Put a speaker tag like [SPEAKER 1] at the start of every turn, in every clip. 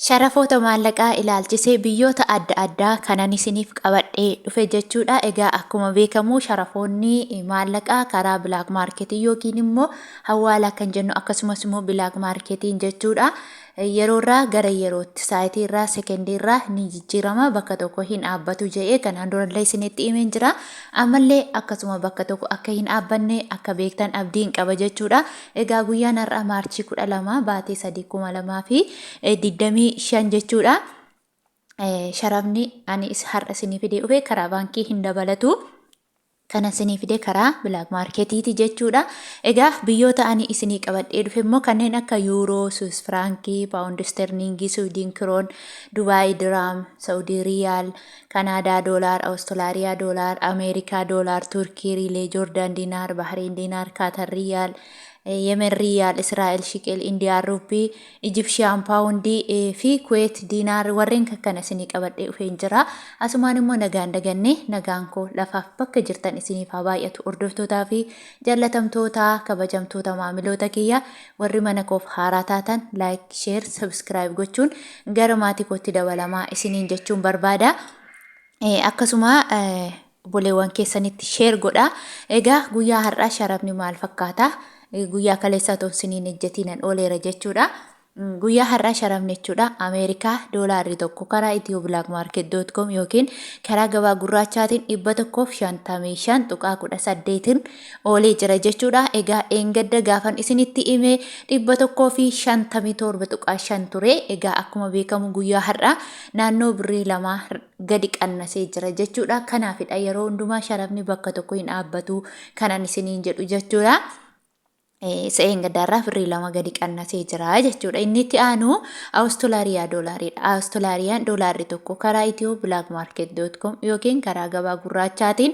[SPEAKER 1] Sharafoota maallaqaa ilaalchisee biyyoota adda addaa kanan isiniif qabadhee dhufe jechuudha. Egaa akkuma beekamu sharafoonni maallaqaa karaa black marketii yookiin immoo hawaalaa kan jennu akkasumas immoo black marketiin jechuudha. Yeroo irraa gara yerootti saayitii irraa sekendii irraa ni jijjiirama, bakka tokko hin dhaabbatu jedhee kanaan durallee isinitti himeen jira. Ammallee akkasuma bakka tokko akka hin dhaabbanne akka beektan abdiin qaba jechuudha. Egaa guyyaan har'a Maarchii 12 baatee 3 2025 jechuudha. Sharafni ani har'a isinii fidee dhufe karaa baankii hin dabalatu. Kana isinii fide karaa black marketiiti jechuudha. Egaa biyyoota ani isinii qabadhee dhufe immoo kanneen akka yuuroo, Swiss firaankii, paawundi isterliingii, Suwiidin kiroon, Dubaay diraam, Saudii riyaal, Kanaadaa doolaar, Awustiraaliyaa doolaar, Ameerikaa doolaar, Turkii riilee, Joordaan diinaar, Bahriin diinaar, Kaatar riyaal, Yemen riyaal, Israa'el shiqel, Indiyaan ruuppii, Ijibshiyaan paawundii fi Kuweet diinaar warreen kakkana isinii qabadhee dhufeen jira. Asumaan immoo nagaan daganne, nagaan koo lafaaf bakka jirtan isiniif haa baay'atu, hordoftootaa fi jallatamtoota kabajamtoota maamiloota kiyya. Warri mana koof haaraa taatan like, share, subscribe gochuun gara maatii kootti dabalamaa isiniin jechuun barbaada. Akkasuma obboleewwan keessanitti share godha. Egaa guyyaa har'aa sharafni maal fakkaata? Guyyaa kaleessaa otoo isiniin ejjetiinan ooleera jechuudha. Guyyaa har'aa sharafni jechuudha. Ameerikaa doolaarri tokko karaa ethioblakmarket.com yookiin karaa gabaa gurraachaatiin 155.18 oolee jira jechuudha. Egaa dheengadda gaafan isinitti hime 157.5 ture. Egaa akkuma beekamu guyyaa har'aa naannoo birrii 2 gadi qannasee jira jechuudha. Kanaafidha yeroo hundumaa sharafni bakka tokko hin dhaabbatu kanan isiniin jedhu jechuudha. Isa eengaddaarraa birrii 2 gadi qannasee jira jechuudha. Inni itti aanu Awustiraaliyaa doolaariidha. Awustiraaliyaan doolaarri tokko karaa ethioblakmarket.com yookiin karaa gabaa gurraachaatiin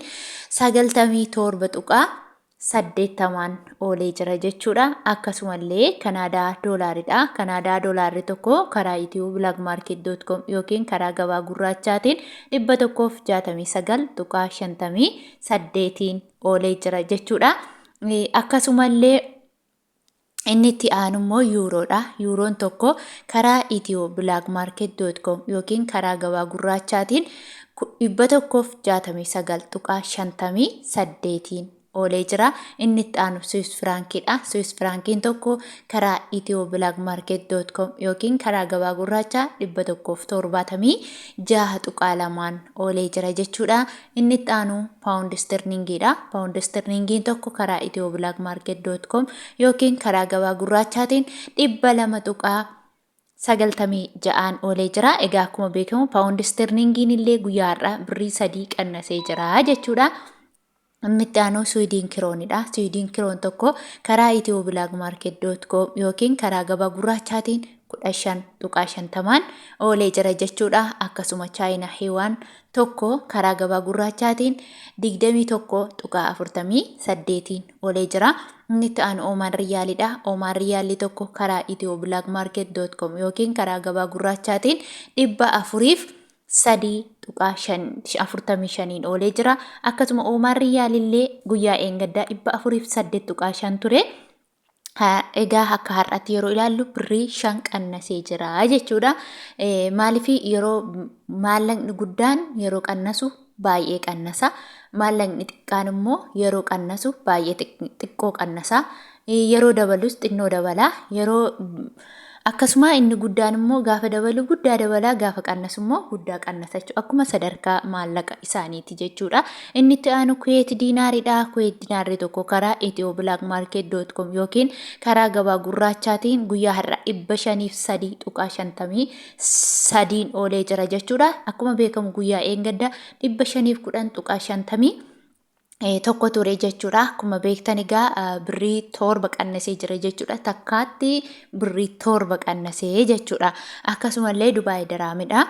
[SPEAKER 1] 97.80n oolee jira jechuudha. Akkasumallee Kanaadaa doolaaridha. Kanaadaa doolaarri tokko karaa ethioblakmarket.com yookiin karaa gabaa gurraachaatiin 169.58n oolee jira jechuudha. Akkasumallee inni itti aanu immoo yuuroodha. Yuuroon tokko karaa ethioblakmarket.com yookiin karaa gabaa gurraachaatiin 169.58n oolee jira. Inni itti aanu Swiss firaankiidha. Swiss firaankiin tokko karaa ethioblakmarket.com yookiin karaa gabaa gurraachaa 176.2n oolee jira jechuudha. Inni itti aanu paawundi istirlingiidha. Paawundi istirlingiin tokko karaa ethioblakmarket.com yookiin karaa gabaa gurraachaatiin 200.96n oolee jira. Egaa akkuma beekamu paawundi istirlingiin illee guyyaa har'aa birrii 3 qannasee jira jechuudha. Inni itti aanu Suwiidiin kiroonidha. Suwiidiin kiroon tokko karaa ethioblakmarket.com yookiin karaa gabaa gurraachaatiin 15.50n oolee jira jechuudha. Akkasuma Chaayinaa Hiwaan tokko karaa gabaa gurraachaatiin 21.48n oolee jira. Inni itti aanu Oomaan Riyyaalidha. Oomaan Riyyaalli tokko karaa ethioblakmarket.com yookiin karaa gabaa gurraachaatiin 403.45n oolee jira. Akkasuma Oomaan Riyyaalillee guyyaa eengaddaa 408.5 ture. Egaa akka har'aatti yeroo ilaallu birrii 5 qannasee jira jechuudha. Maaliif? Yeroo maallaqni guddaan yeroo qannasu baay'ee qannasa. Maallaqni xiqqaan immoo yeroo qannasu baay'ee xiqqoo qannasa. Yeroo dabalus xinnoo dabala. Yeroo akkasuma inni guddaan immoo gaafa dabalu guddaa dabala, gaafa qannasu immoo guddaa qannasa jechuudha. Akkuma sadarkaa maallaqa isaaniiti jechuudha. Inni itti aanu Kuweet diinaaridha. Kuweet diinaarri tokko karaa ethioblakmarket.com yookiin karaa gabaa gurraachaatiin guyyaa har'a 503.53n oolee jira jechuudha. Akkuma beekamu guyyaa eengadda 510.51 ture jechuudha. Akkuma beektan egaa birrii 7 qannasee jira jechuudha. Takkaatti birrii 7 qannasee jechuudha. Akkasumallee Dubaay diraamidha.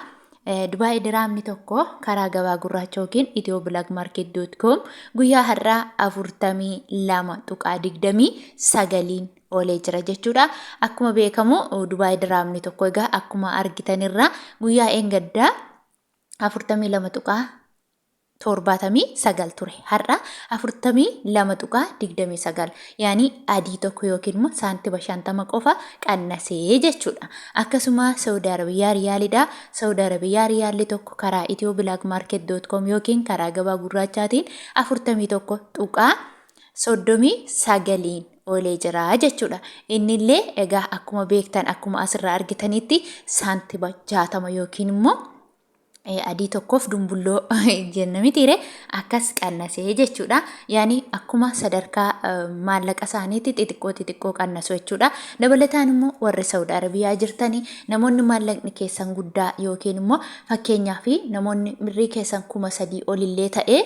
[SPEAKER 1] Dubaay diraamni tokko karaa gabaa gurraacha yookiin ethioblakmarket.com guyyaa har'aa 42.29n oolee jira jechuudha. Akkuma beekamu Dubaay diraamni tokko egaa akkuma argitanirraa guyyaa eengaddaa 42. 79 ture. Har'a 42.29 yaani adii tokko yookiin immoo saantima 50 qofa qannasee jechuudha. Akkasuma Saudi Arabiyaa riyaalidha. Saudi Arabiyaa riyaalli tokko karaa ethioblakmarket.com yookiin karaa gabaa gurraachaatiin 41.39n oolee jira jechuudha. Innillee egaa akkuma beektan akkuma asirraa argitanitti saantima 60 yookiin immoo adii tokkoof dumbulloo jenna mitiire akkas qannasee jechuudha. Yaani akkuma sadarkaa maallaqa isaaniitti xixiqqoo xixiqqoo qannasu jechuudha. Dabalataan immoo warri Saudi Arabiyaa jirtanii namoonni maallaqni keessan guddaa yookiin immoo fakkeenyaaf namoonni birrii keessan 3000 olillee ta'ee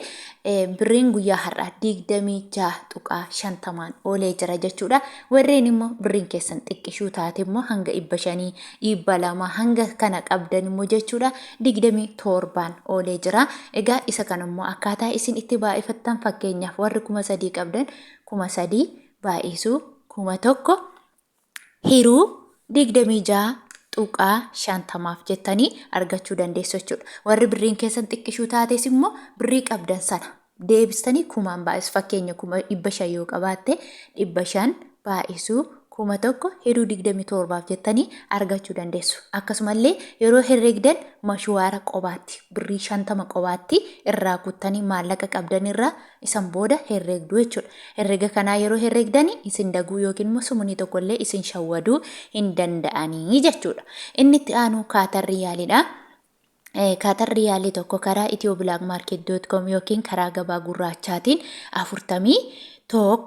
[SPEAKER 1] birriin guyyaa har'aa 26.50n oolee jira jechuudha. Warreen immoo birriin keessan xiqqishuu taate immoo hanga 500, 200 hanga kana qabdan immoo jechuudha 27n oolee jira. Egaa isa kana immoo akkaataa isin itti baay'ifattan fakkeenyaaf warri 3000 qabdan 3000 baay'isuu 1000 hiruu 26.50f jettanii argachuu dandeessu jechuudha. Warri birriin keessan xiqqishuu taates immoo birrii qabdan sana deebistanii kumaan baay'isu. Fakkeenya 500 yoo qabaatte 500 baay'isuu 1000 hiruu 27f jettanii argachuu dandeessu. Akkasumallee yeroo herreegdan mashuwaara qobaatti birrii 50 qobaatti irraa kuttanii maallaqa qabdan irraa isan booda herreegdu jechuudha. Herrega kanaa yeroo herreegdani isin daguu yookiin immoo sumunii tokkollee isin shawwaduu hin danda'anii jechuudha. Inni itti aanu Kaatar Riyaalidha. Kaatar Riyaalii tokko karaa ethioblakmarket.com yookiin karaa gabaa gurraachaatiin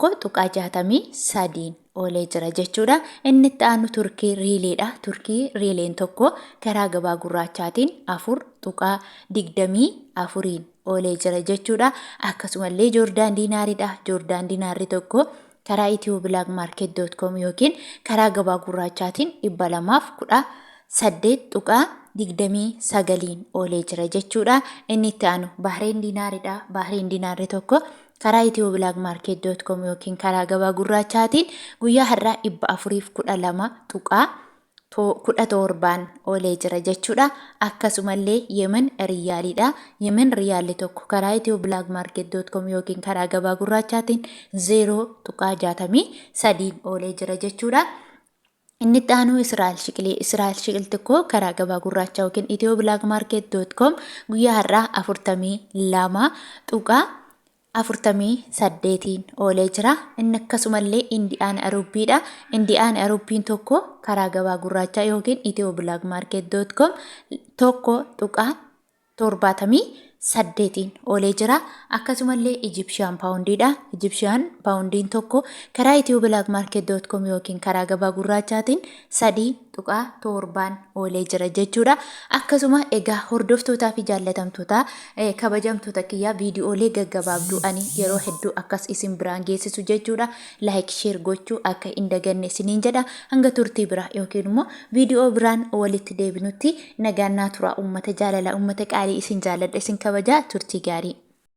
[SPEAKER 1] 41.63n oolee jira jechuudha. Inni itti aanu Turkii Riiliidha. Turkii Riileen tokko karaa gabaa gurraachaatiin 4.24n oolee jira jechuudha. Akkasumallee Joordaan Diinaaridha. Joordaan Diinaarri tokko karaa ethioblakmarket.com yookiin karaa gabaa gurraachaatiin 218.29n oolee jira jechuudha. Inni itti aanu Bahreen Diinaaridha. Bahreen Diinaarri tokko karaa ethioblakmarket.com yookiin karaa gabaa gurraachaatiin guyyaa har'aa 412.17n oolee jira jechuudha. Akkasumallee Yemen Riyaaliidha. Yemen Riyaalli tokko karaa ethioblakmarket.com yookiin karaa gabaa gurraachaatiin 0.63n oolee jira jechuudha. Inni itti aanu Israa'el Shiqilii. Israa'el Shiqil tokko karaa gabaa gurraachaa yookiin ethioblakmarket.com guyyaa har'aa 42.48n oolee jira. Inni akkasumallee Indiyaan Arubbiidha. Indiyaan Arubbiin tokko karaa gabaa gurraachaa yookiin ethioblakmarket.com 1.78n oolee jira. Akkasumallee Ijipshiyaan Paawundiidha. Ijipshiyaan Paawundiin tokko karaa ethioblakmarket.com yookiin karaa gabaa gurraachaatiin 3.7n oolee jira jechuudha. Akkasuma egaa hordoftootaa fi jaallatamtoota kabajamtoota kiyyaa viidiyoolee gaggabaabduu ani yeroo hedduu akkas isin biraan geessisu jechuudha. Like share gochuu akka hin daganne isiniin jedha. Hanga turtii biraa yookiin immoo viidiyoo biraan walitti deebinutti nagaan naa turaa uummata jaalalaa uummata qaalii isin jaalladha isin kabajaa turtii gaarii.